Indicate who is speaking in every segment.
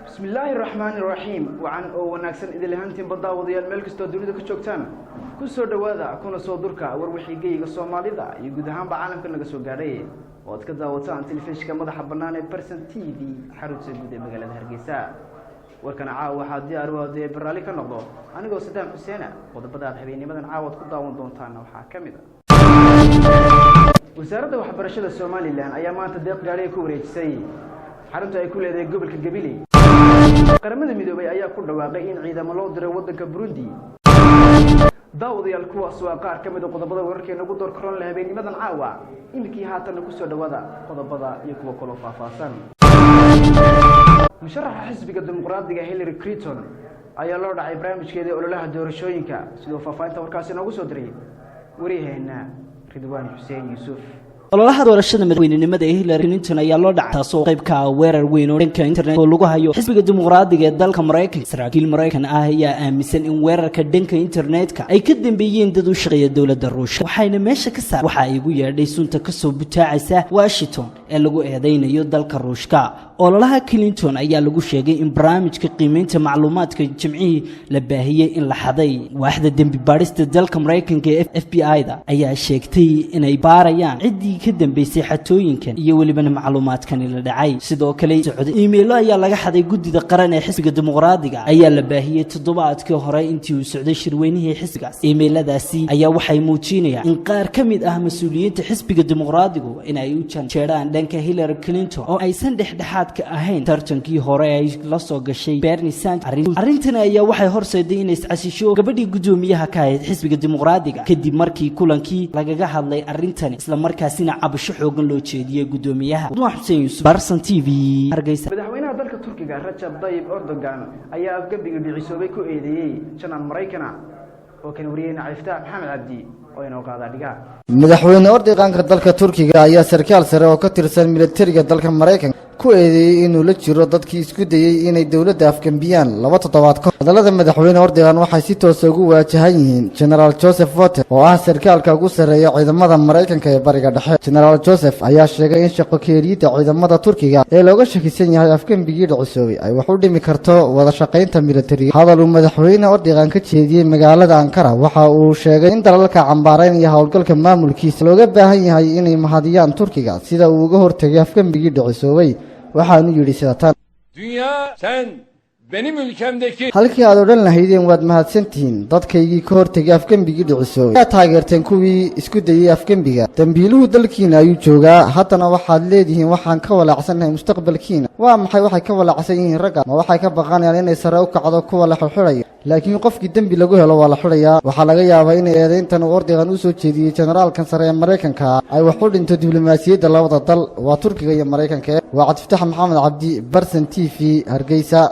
Speaker 1: Bismi illaahi raxmaani raxiim. Wacan oo wanaagsan idil ahaantiinba, daawadayaal, meel kastoo dunida ka joogtaan, ku soo dhowaada kuna soo durka war wixii geyga Soomaalida iyo guud ahaanba caalamka naga soo gaadhay oo aad ka daawataan telefishinka madaxa bannaan ee Barsan TV, xarunta guud ee magaalada Hargeysa. Warkana caawa waxaa diyaar u hadee barraali ka noqdo anigoo Sadaam Xuseena. Qodobada aad habeennimadan caawaad ku daawan doontaana waxaa ka mid a: Wasaaradda Waxbarashada Somaliland ayaa maanta deeq gaadhiga ku wareejisay xarunta ay ku leedahay gobolka Gabiley. Qaramada Midoobay ayaa ku dhawaaqay in ciidamo loo diray waddanka Burundi. Daawadayaal, kuwaas waa qaar ka mid a qodobada wararkeena ugu door karoon leh habeennimadan caawa. Iminkii haatanna kusoo dhawaada qodobada iyo kuwa kaloo faahfaahsan. Musharaxa xisbiga Dimuqraadiga Hillary Clinton ayaa loo dhacay barnaamijkeeda ololaha doorashooyinka. Sidoo faahfaahinta warkaasi noogu soo diray waryaheena Ridwaan Xuseen Yuusuf.
Speaker 2: Ololaha doorashada madaxweynenimada ee Hillary Clinton ayaa loo dhacay, taasoo qayb ka ah weerar weyn oo dhanka internet oo lagu hayo xisbiga Dimuqraadiga ee dalka Maraykanka. Saraakiil Maraykan ah ayaa aaminsan in weerarka dhanka internetka ay ka dambeeyeen dad u shaqeeya dowladda Ruushka, waxayna meesha ka saar waxa ay ugu yeedhay sunta kasoo butaacaysa Washington ee lagu eedeynayo dalka Ruushka. Ololaha Clinton ayaa lagu sheegay in barnaamijka qiimeynta macluumaadka Jimcihii la baahiyey in la xaday. Waaxda dembi baadhista dalka Maraykanka ee FBI-da ayaa sheegtay inay baarayaan ciddii ka dambeysay xatooyinkan iyo welibana macluumaadkani la dhacay. Sidoo kale socday iimaylo ayaa laga xaday guddida qaran ee xisbiga Dimuqraadiga ayaa la baahiyey toddobaadkii hore intii uu socday shirweynihii xisbigaas. Iimayladaasi ayaa waxay muujinayaan in qaar ka mid ah mas-uuliyiinta xisbiga Dimuqraadigu in ay u janjeeraan dhanka Hillary Clinton oo aysan dhexdhexaad ka ahayn tartankii hore ay la soo gashay Bernie Sanders. Arrintani ayaa waxay horseeday inay iscasisho gabadhii guddoomiyaha ka ahayd xisbiga Dimuqraadiga, kadib markii kulankii lagaga hadlay arrintani, isla markaasina cabasho xoogan loo jeediyey guddoomiyaha. Ridwaan Xuseen Yuusuf, Barsan TV, Hargeysa.
Speaker 1: Madaxweynaha dalka Turkiga Rajab Dayib Erdogan ayaa afgembiga dhicisoobay ku eedeeyey janaan Maraykana oo kan wariyeyna Califtaax Maxamed Cabdi oo inoo qaadaa dhigaha.
Speaker 3: Madaxweyne Erdoganka dalka Turkiga ayaa sarkaal sare oo ka tirsan militariga dalka Maraykanka ku eedeeyey inuu la jiro dadkii isku dayey inay dowladda afgembiyaan 2 toddobaad ka hor. Hadallada madaxweyne Erdogan waxay si toosa ugu waajahan yihiin Genaraal Joseph Votel, oo ah sarkaalka ugu sarreeya ciidamada Maraykanka ee Bariga Dhexe. Genaraal Joseph ayaa sheegay in shaqo keeliyadda ciidamada Turkiga ee looga shakisan yahay afgembigii dhicisoobay ay wax u dhimi karto wada shaqaynta militariga. Hadal uu madaxweyne Erdogan ka jeediyey magaalada Ankara, waxa uu sheegay in dalalka cambaaraynaya howlgalka maamulkiisa looga baahan yahay inay mahadiyaan Turkiga sida uu uga hortegay afgembigii dhicisoobay. Waxaanu yidhi sida tan:
Speaker 4: Dünya sen benim ülkemdeki
Speaker 3: Halkii aad odhan lahaydeen waad mahadsantihiin dadkaygii ka hortegay afgembigii dhicisoobay, yaa taageerteen kuwii isku dayey afgembiga. Dembiiluhu dalkiina ayuu joogaa. Haddana waxaad leedihiin waxaan ka walaacsannahay mustaqbalkiina. Waa maxay waxay ka walaacsan yihiin ragga? Ma waxay ka baqanayaan inay sare u kacdo kuwa la xidxidhayo? Laakiin qofkii dembi lagu helo waa la xidhayaa. Waxaa laga yaabaa inay eedayntan uu Erdogan u soo jeediyey generaalkan sare ee Maraykanka ay wax u dhinto diblomaasiyadda labada dal, waa Turkiga iyo Maraykanka. Waa Cabdifatax Maxamed Cabdi, Barsan TV, Hargeysa.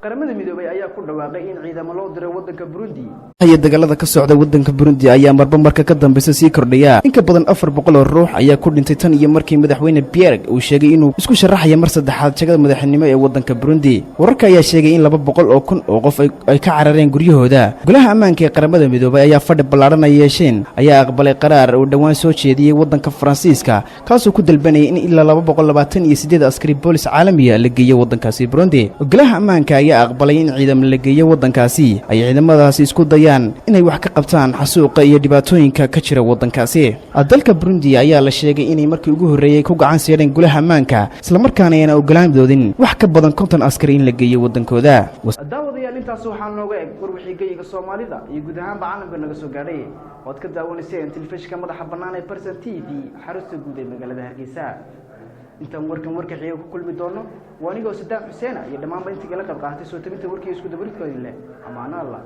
Speaker 1: Qaramada Midoobay ayaa ku dhawaaqay in ciidamo loo diray waddanka Burundi.
Speaker 5: Haya, dagaalada ka socda waddanka Burundi ayaa marba marka ka dambeysa sii kordhaya. In ka badan 400 oo ruux ayaa ku dhintay tan iyo markii madaxweyne Pierre uu sheegay inuu isku sharaxaya mar saddexaad jagada madaxnimo ee waddanka Burundi. Wararka ayaa sheegay in 200,000 oo qof ay ka carareen guryahooda. Golaha ammaanka ee Qaramada Midoobay ayaa fadhi ballaadhan ay yeesheen ayaa aqbalay qaraar uu dhowaan soo jeediyey waddanka Faransiiska, kaasoo ku dalbanayay in ilaa 228 askari boolis caalamiya la geeyo waddankaasi Burundi. Golaha ammaanka ayaa aqbalay in ciidamo la geeyo waddankaasi, ay ciidamadaasi isku dayaan inay wax ka qabtaan xasuuqa iyo dhibaatooyinka ka jira waddankaasi. Dalka Burundi ayaa la sheegay inay markii ugu horreeyey ku gacan seedheen golaha ammaanka, islamarkaana ayna ogolaan doodin wax ka badan 50 askari in la geeyo waddankooda.
Speaker 1: Daawadayaal, intaas waxaa nooga eg war wixii geyiga Soomaalida iyo guud ahaanba caalamka naga soo gaadhay oad ka daawanayseen telefishinka madaxa bannaan ee Barsan TV, xarunta guud ee magaalada Hargeysa. Intaan warkan warka xiga ku kulmi doono, waa anigoo Sadaam Xuseena iyo dhammaanba intii kala qayb qaadatay soo tabinta warkii isku dabaridkoodin leh amaano Allah.